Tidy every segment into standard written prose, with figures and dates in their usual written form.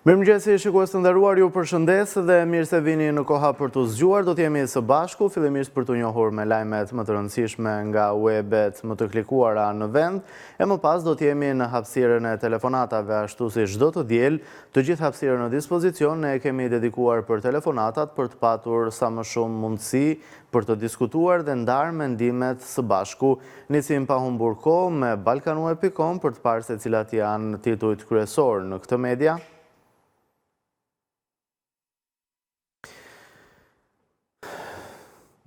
Mirëmëngjesi, shikues të nderuar, ju përshëndes dhe mirë se vini në Koha për t'u zgjuar. Do t'jemi së bashku, fillimisht për t'u njohur me lajmet më të rëndësishme nga webet më të klikuara në vend, e më pas do t'jemi në hapësirën e telefonatave, ashtu si çdo të diel, të gjithë hapësirën në dispozicion ne e kemi dedikuar për telefonatat për të patur sa më shumë mundësi për të diskutuar dhe ndarë mendimet së bashku. Nisim pa humbur kohë me balkanweb.com për të parë se cilat janë titujt kryesorë në këtë media.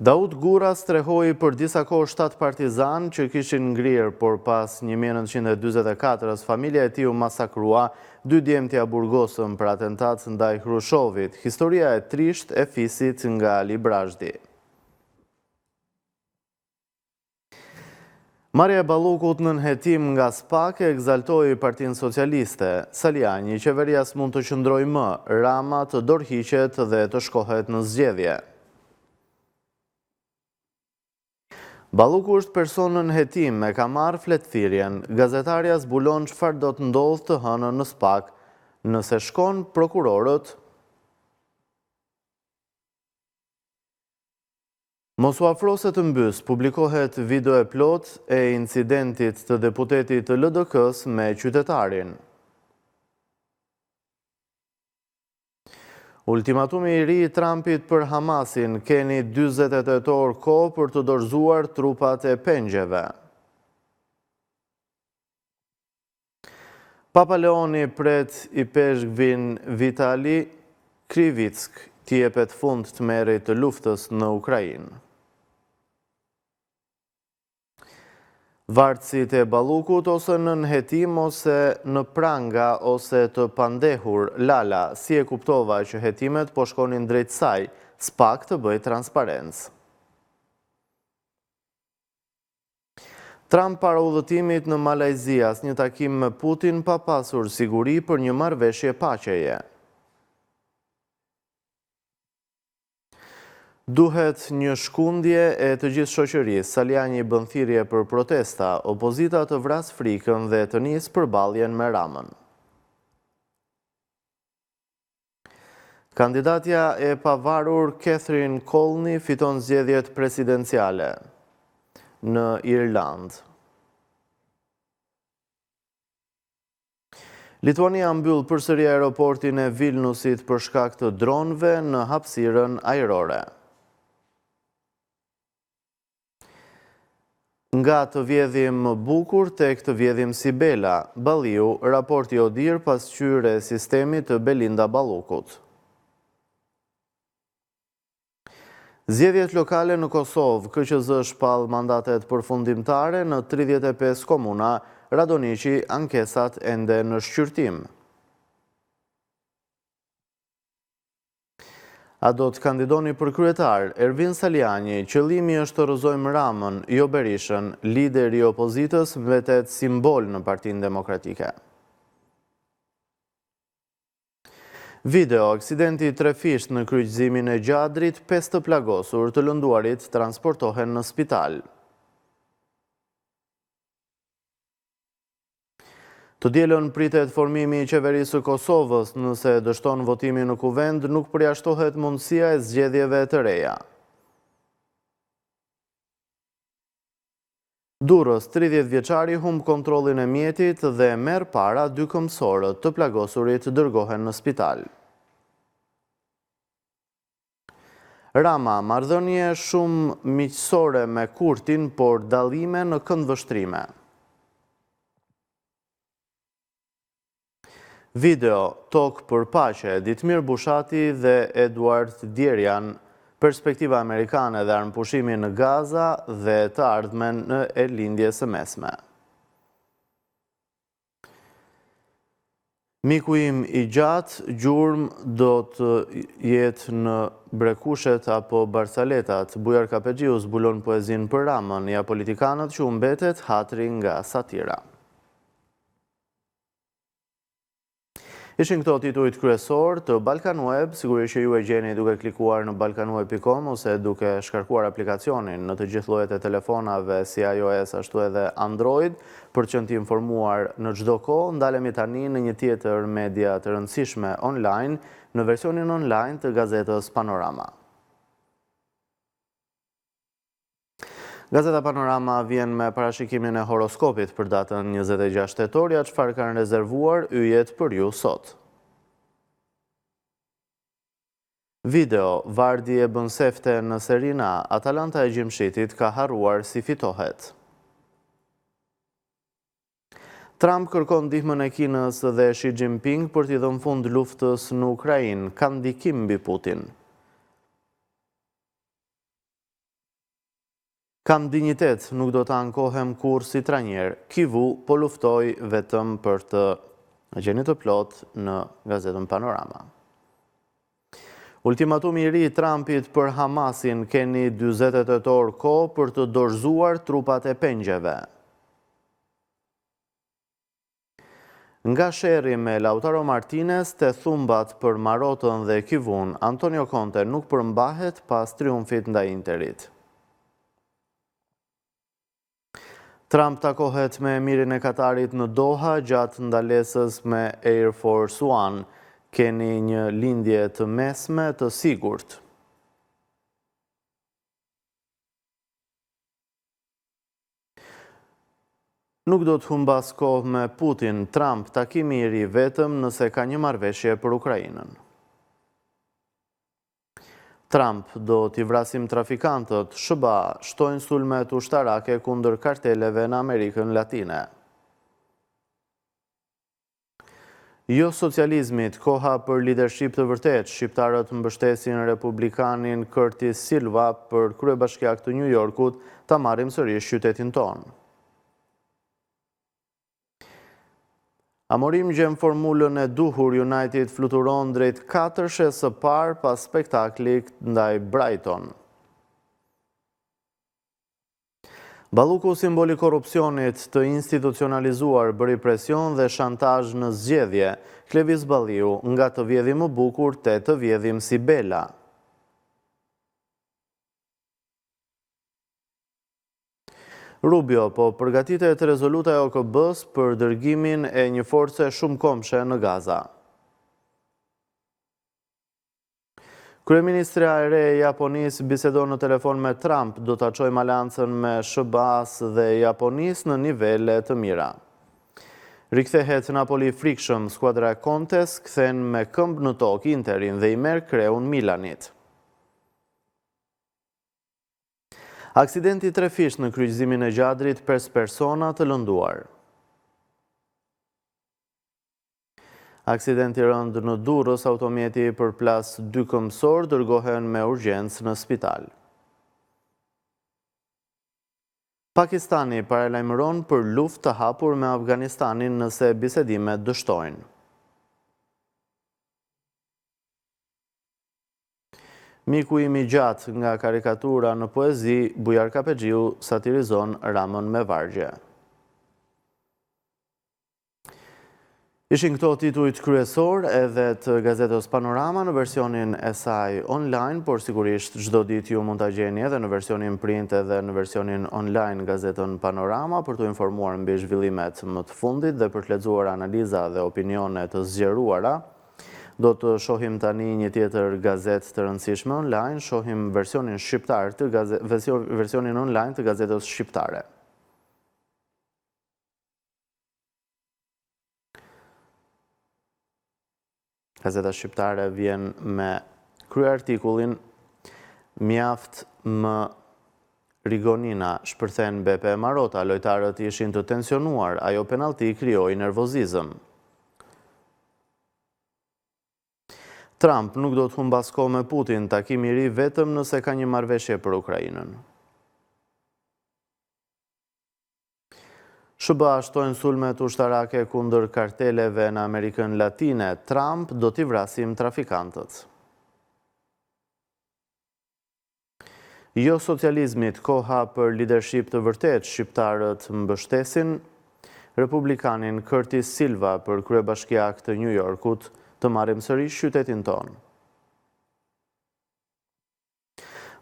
Daut Gurra strehoi për disa kohë 7 partizanë që kishin ngrirë, por pas 1944-ës familja e tij u masakrua, dy djemtë ia burgosën për atentat ndaj Hrushovit. Historia e trishtë e fisit nga Librazhdi. Marrja e Ballukut nën hetim nga SPAK e ekzaltoi Partinë Socialiste. Salianji, qeveria s'mund të qëndrojë më, Rama të dorëhiqet dhe të shkohet në zgjedhje. Balluku është person nën hetim, e ka marrë fletëthirrjen. Gazetarja zbulon çfarë do të ndodhë të hënën në SPAK. Nëse shkon prokurorët Mos u afro se të mbys, publikohet video e plotë e incidentit të deputetit të LDK-së me qytetarin. Ultimatumi i ri i Trumpit për Hamasin, keni 48 orë kohë për të dorëzuar trupat e pengjeve. Papa Leoni pret ipeshkvin Vitali Krivitsk t'i jepet fund tmerrit të luftës në Ukrainë. Vartësit e Ballukut ose nën hetim ose në pranga ose të pandehur, Lala, si e kuptova që hetimet po shkonin drejt saj, SPAK të bëjë transparencë. Trump para udhëtimit në Malajzi, asnjë takim me Putin pa pasur siguri për një marrëveshje paqeje. Duhet një shkundje e të gjithë shoqërisë, Salianji bën thirrje për protesta, opozita të vrasë frikën dhe të nisë përballjen me Ramën. Kandidatja e pavarur Catherine Callney fiton zgjedhjet presidenciale në Irlandë. Lituania mbyll përsëri aeroportin e Vilnusit për shkak të dronëve në hapësirën ajrore. Nga të vjedhim bukur tek të vjedhim si Bela, Balliu, raporti ODIHR pasqyrë e sistemit të Belinda Ballukut. Zgjedhjet lokale në Kosovë, KQZ shpall mandatet përfundimtare në 35 komuna, Radoniqi ankesat ende në shqyrtim. A do të kandidoni për kryetar? Ervin Salianji, Qëllimi është të rrëzojmë Ramën, jo Berishën. Lideri i opozitës mbetet simbol në Partinë Demokratike. Video, Aksidenti i trefishtë në kryqëzimin e Gjadrit, 5 të plagosur, të lënduarit transportohen në spital. Të dielën pritet formimi i qeverisë së Kosovës, nëse dështon votimi në Kuvend, nuk përjashtohet mundësia e zgjedhjeve të reja. Durrës, 30 vjeçari humb kontrollin e mjetit dhe merr para dy këmbësorët, të plagosurit dërgohen në spital. Rama, marrëdhënie shumë miqësore me Kurtin, por dallime në këndvështrime. Video, Tokë për paqe, Ditmir Bushati dhe Eduard Djerjan, perspektiva amerikane dhe armëpushimi në Gaza dhe të ardhmen e Lindjes së Mesme. Miku im i gjatë, gjurmë do të jetë në brekushet apo barcaletat. Bujar Kapexhiu zbulon poezinë për Ramën, ja politikanët që u mbetet hatri nga satira. Ishin këto titujt kryesorë të Balkan Web, sigurisht që ju e gjeni duke klikuar në balkanweb.com ose duke shkarkuar aplikacionin në të gjithë llojet e telefonave si iOS ashtu edhe Android për të qenë të informuar në çdo kohë. Ndalemi tani në një tjetër media të rëndësishme online, në versionin online të gazetës Panorama. Gazeta Panorama vjen me parashikimin e horoskopit për datën 26 tetor, ja çfarë kanë rezervuar yjet për ju sot. Video, Vardi e bën sefte në Serinë A, Atalanta e Gjimshitit ka harruar si fitohet. Trump kërkon ndihmën e Kinës dhe Xi Jinping për t'i dhënë fund luftës në Ukrainë, ka ndikim mbi Putin. Kam dinjitet, nuk do të ankohem kurrë si trajner. Kivu po luftoj vetëm për të gjeni të plotë në gazetën Panorama. Ultimatumi i ri i Trumpit për Hamasin, keni 48 orë kohë për të dorëzuar trupat e pengjeve. Nga sherri me Lautaro Martinez te thumbat për Marotën dhe Kivun, Antonio Conte nuk përmbahet pas triumfit ndaj Interit. Trump takohet me emirin e Katarit në Doha gjatë ndalesës me Air Force One. Keni një lindje të mesme të sigurt. Nuk do të humbas kohë me Putin, Trump, takimi i ri vetëm nëse ka një marrëveshje për Ukrainën. Trump, do t'i vrasim trafikantët, SHBA shtojnë sulmet ushtarake kundër karteleve në Amerikën Latine. Jo socializmit, koha për lidership të vërtetë, shqiptarët mbështesin republikanin Curtis Sliwa për kryebashkiak të New Yorkut, ta marrim sërish qytetin tonë. Amorim gjen formulën e duhur, United fluturon drejt katërshes së parë pas spektaklit ndaj Brighton. Balluku simbol i korrupsionit të institucionalizuar bëri presion dhe shantazh në zgjedhje, Klevis Balliu, nga të vjedhim më bukur te të vjedhim si Bela. Rubio, po përgatitet rezoluta e OKB-së për dërgimin e një force shumëkombëshe në Gaza. Kryeministrja e re e Japonisë bisedon në telefon me Trump, do ta çojmë aleancën me SHBA-së dhe Japonisë në nivele të mira. Rikthehet Napoli i frikshëm, skuadra e Contes kthen me këmbë në tokë Interin dhe i merr kreun Milanit. Aksident i trefishtë në kryqëzimin e Gjadrit, 5 persona të lënduar. Aksident i rëndë në Durrës, automjeti përplas dy këmbësorë, dërgohen me urgjencë në spital. Pakistani paralajmëron për luftë të hapur me Afganistanin nëse bisedimet dështojnë. Miku im i gjatë nga karikatura në poezi, Bujar Kapexhiu satirizon Ramën me vargje. Ishin këto titujt kryesorë edhe të gazetës Panorama në versionin e saj online, por sigurisht çdo ditë ju mund ta gjeni edhe në versionin print edhe në versionin online gazetën Panorama për t'u informuar mbi zhvillimet më të fundit dhe për të lexuar analiza dhe opinione të zgjeruara. Do të shohim tani një tjetër gazetë të rëndësishme online, shohim versionin shqiptar të versionin online të gazetës shqiptare. Gazeta Shqiptare vjen me kryeartikullin Mjaft më Rigonina, shpërthen Beppe Marotta, lojtarët ishin të tensionuar, ajo penallti krijoi nervozizëm. Trump nuk do të humbasë kohë me Putin, takim i ri vetëm nëse ka një marrëveshje për Ukrainën. SHBA shtojnë sulmet ushtarake kundër karteleve në Amerikën Latine, Trump do t'i vrasim trafikantët. Jo socializmit, koha për lidership të vërtetë, shqiptarët mbështesin. republikanin Curtis Sliwa për kryebashkiak të Nju Jorkut, të marrim sërish qytetin tonë.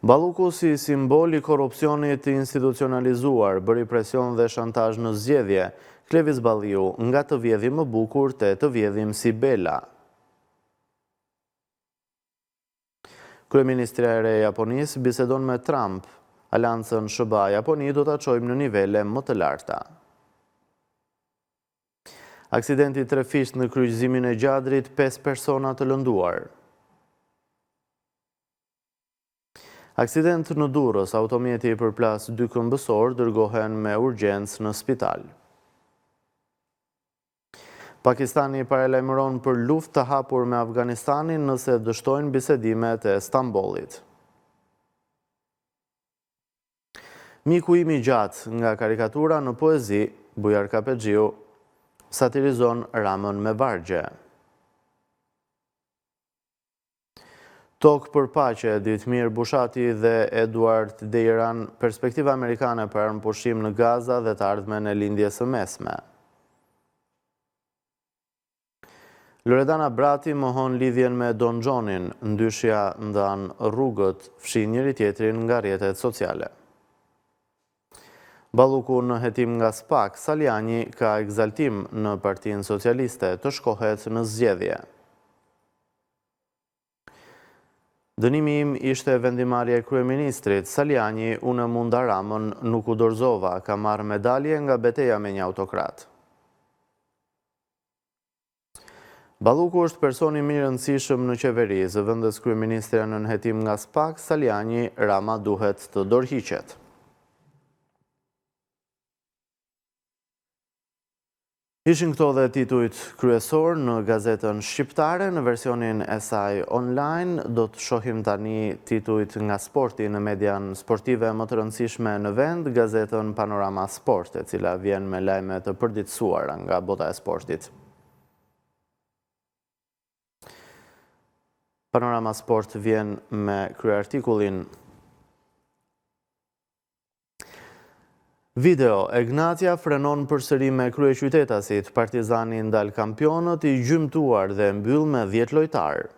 Balluku si simbol i korrupsionit të institucionalizuar, bëri presion dhe shantazh në zgjedhje. Klevis Balliu, nga të vjedhim më bukur te të vjedhim si Bela. Kryeministrja e re e Japonisë bisedon me Trump, Aleancën SHBA-Japoni do ta çojmë në nivele më të larta. Aksident i trefishtë në kryqëzimin e Gjadrit, 5 persona të lënduar. Aksident në Durrës, automjeti përplas dy këmbësorë, dërgohen me urgjencë në spital. Pakistani paralajmëron për luftë të hapur me Afganistanin nëse dështojnë bisedimet e Stambollit. Miku im i gjatë, nga karikatura në poezi, Bujar Kapexhiu satirizon Ramën me vargje. Tokë për paqe, Ditmir Bushati dhe Eduard Dejran, perspektiva amerikane për armëpushim në Gaza dhe të ardhmen e Lindjes së Mesme. Loredana Brati mohon lidhjen me Don Xhonin, dyshja ndan rrugët, fshin njëri-tjetrin nga rrjetet sociale. Balluku në hetim nga SPAK, Salianji ka ekzaltim në Partinë Socialiste, të shkohet në zgjedhje. Dënimi im ishte vendimmarrje e kryeministrit, Salianji, unë e munda Ramën, nuk u dorëzova, kam marrë medalje nga beteja me një autokrat. Balluku është personi më i rëndësishëm në qeveri, zëvendëskryeministrja nën hetim nga SPAK, Salianji, Rama duhet të dorëhiqet. Ishin këto dhe titujt kryesorë në gazetën shqiptare, në versionin e saj online, do të shohim tani titujt nga sporti në median sportive më të rëndësishme në vend, gazetën Panorama Sport, e cila vjen me lajme të përditësuara nga bota e sportit. Panorama Sport vjen me kryeartikullin Video, Egnatia frenon përsëri me kryeqytetasit, Partizani ndal kampionët i gjymtuar dhe mbyll me 10 lojtarë.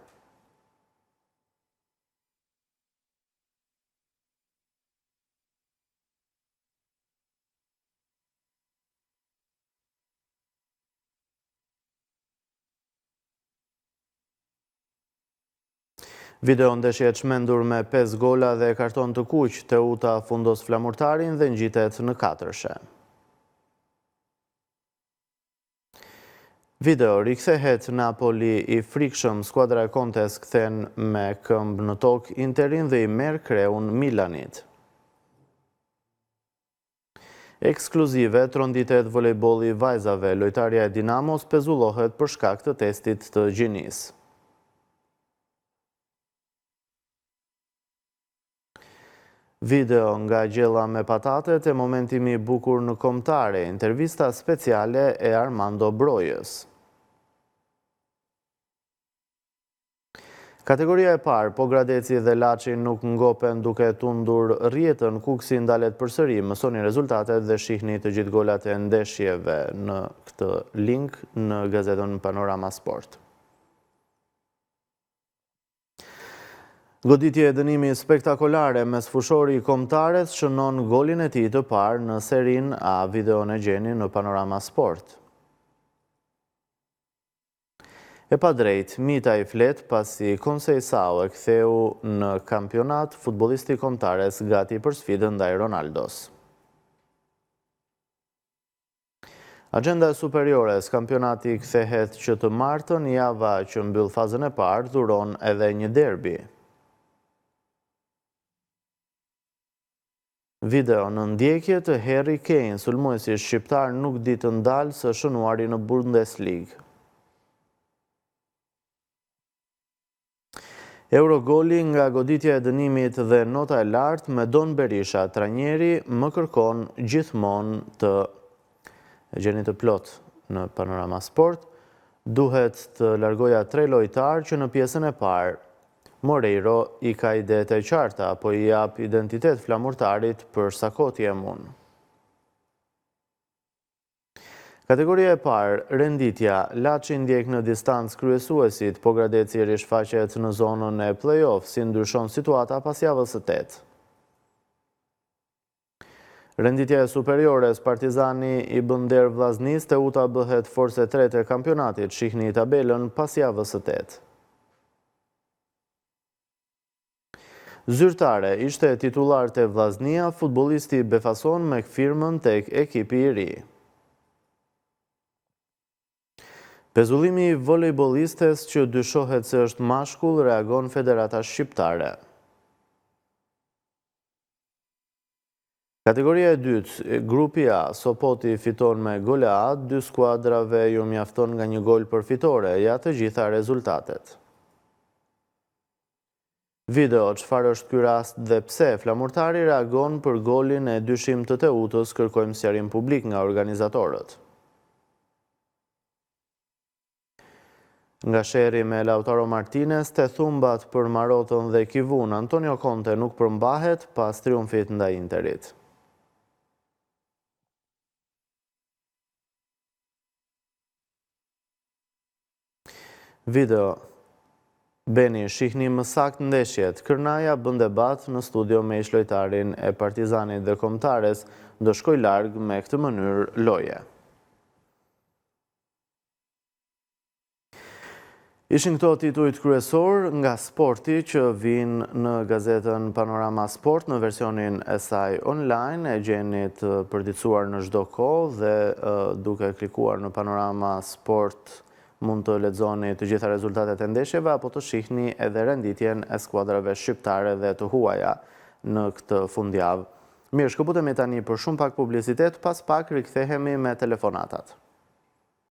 Video ndeshje e çmendur me 5 gola dhe karton të kuq, Teuta fundos Flamurtarin dhe ngjitet në katërshe. Video, rikthehet Napoli i frikshëm, skuadra e Contes kthen me këmbë në tokë Interin dhe i merr kreun Milanit. Ekskluzive, tronditet volejbolli i vajzave, lojtarja e Dinamos pezullohet për shkak të testit të gjinisë. Video nga gjella me patate te momenti më i bukur në kombëtare, intervista speciale e Armando Brojës. Kategoria e parë, Pogradeci dhe Laçi nuk ngopen duke tundur rrjetën, Kukësi ndalet përsëri, mësoni rezultatet dhe shihni të gjithë golat e ndeshjeve në këtë link në gazetën Panorama Sport. Goditje e dënimi spektakolare, mesfushori i kombëtares shënon golin e tij të parë në Serinë A, videon e gjeni në Panorama Sport. E padrejtë, Mitaj flet pasi Konceisao e ktheu në kampionat, futbollisti i kombëtares gati për sfidën ndaj Ronaldos. Axhenda e Superiores, kampionati kthehet që të martën, java që mbyll fazën e parë dhuron edhe një derbi. Video, Në ndjekje të Harry Kane, sulmuesi shqiptar nuk di të ndalë së shënuari në Bundesligë. Eurogoli nga goditja e dënimit dhe nota e lartë Medon Berisha, trajneri më kërkon gjithmonë të gjeni të plotë në Panorama Sport, duhet të largoja tre lojtarë që në pjesën e parë. Moreiro i ka idetë e qarta, po i jap identitet Flamurtarit për sa kohë të jem unë. Kategoria e parë, renditja, Laçi ndjek në distancë kryesuesit, Pogradeci rishfaqet në zonën e play-off, si ndryshon situata pas javës së tetë. Renditja e Superiores, Partizani i bën nder Vllaznisë, Teuta bëhet forcë e tretë e kampionatit, shihni tabelën pas javës së tetë. Zyrtare, ishte titullar te Vllaznia, futbollisti befason me firmën tek ekipi i ri. Pezullimi i volejbollistes që dyshohet se është mashkull, reagon Federata Shqiptare. Kategoria e dytë, Grupi A, Sopoti fiton me goleadë, dy skuadrave ju mjafton nga një gol për fitore, ja të gjitha rezultatet. Video, Çfarë është ky rast dhe pse Flamurtari reagon për golin e dyshimtë të Teutës, kërkojmë sqarim publik nga organizatorët. Nga sherri me Lautaro Martinez te thumbat për Marotën dhe Kivun, Antonio Conte nuk përmbahet pas triumfit ndaj Interit. Video, Beni, shihni më saktë ndeshjet, Kërnaja bën debat në studio me ish-lojtarin e Partizanit dhe Kombëtares, do shkojë larg me këtë mënyrë loje. Ishin këto titujt kryesorë nga sporti që vijnë në gazetën Panorama Sport në versionin e saj online, e gjeni të përditësuar në çdo kohë dhe duke klikuar në Panorama Sport mund të lexoni të gjitha rezultatet e ndeshjeve apo të shihni edhe renditjen e skuadrave shqiptare dhe të huaja në këtë fundjavë. Mirë, shkëputemi tani për shumë pak publicitet, pas pak rikthehemi me telefonatat.